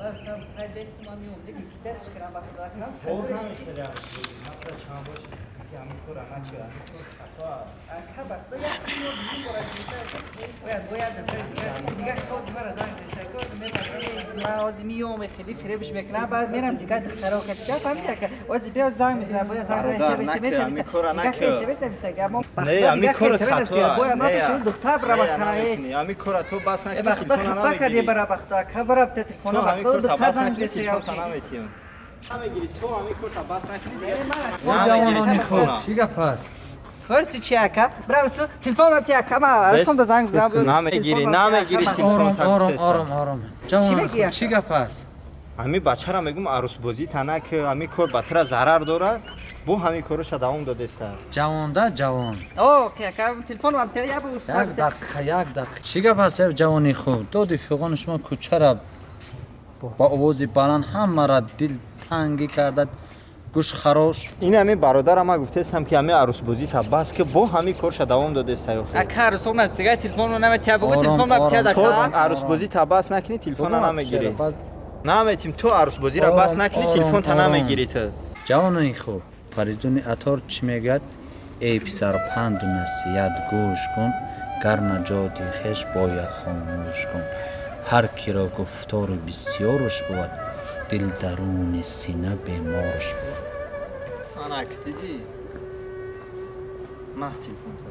Ман гуфтам, хай, бесум миём, диги кидарш кардам, ба худо, акам. Кор намехели арӯсбозӣ. Ман тура чанд бор гуфтам, ки ҳамин кора накӣ, ҳамин кор хато аст. Ака, ба худо, як ё ду бора бояд, бояд нафари дигар ҳозир мара занг зеста, ҳозир мебарам. Ман ҳозир миём, хеле фиребш мекунам, баъд мерам дигар духтаро катига, фаҳмиди, ака? Ҳозир биё, занг мезанам, бояд занг. Бародар, СМС накӣ, ҳамин кора дигар накӣ. СМС нависта, мо ба Не, худо ҳамин дигар кори СМС хато нависта, бояд ман Не, пеши духтар бирам, не, ака. намекунӣ. Ҳамин кора ту бас Э, накунӣ, ба худо, телефона хафа кардӣ намегирӣ. бара, ба худо, ака, бара телефона, Ту ба ҳамин худо, корта духтар бас занг накунӣ, зеста. телефонта наметиҳам. Намегирӣ, ту ҳамин корта бас накунӣ, дигар Ҷавонони намегирӣ хуб, телефона. чӣ гап аст? Кори ту чи, ака? Бирам су, телефон рафти, ака, ма арасонда занг бизанам. Намегирӣ, намегирӣ Ором, телефон. ором, ором, ором. Ҷавонони Мегӯяд? хуб, чӣ гап аст? Ҳамин бачара мегӯм, арӯсбозӣ танак, ҳамин кор ба тура зарар дорад, бо ҳамин короша давом додеста. Ҷавонда, ҷавон. О, ака, телефон рафти, я бу. Як дақиқа, як дақиқа. Чӣ гап аст, ҷавони хуб? Доди фиғони шумо кӯчара бо овози баланд ҳамаро дилтангӣ карда, гӯшхарош. Ин ҳамин бародарам, ман гуфтестам, ки ҳамин арӯсбозӣ та бас ки, бо ҳамин корша давом додеста ёхе. Ака, арӯсон нависига, телефонро наметия, бугу. Ором, Телефон рафти. ором. Ту Ака. арӯсбозӣ та бас накунӣ, телефона намегирӣ. Наметим, ту арӯсбозиро бас Ором, накунӣ, ором, телефонта ором. намегирӣ ту. Ҷавонони хуб, Фаридуни Атор чӣ мегӯяд? Эй писар, панду насиҳат гӯш кун, гар наҷоти хеш бояд хомӯш кун. Ҳар киро гуфтору бисёруш бувад, дил даруни сина беморуш бувад. Анак, дидӣ, маҳ телефонта.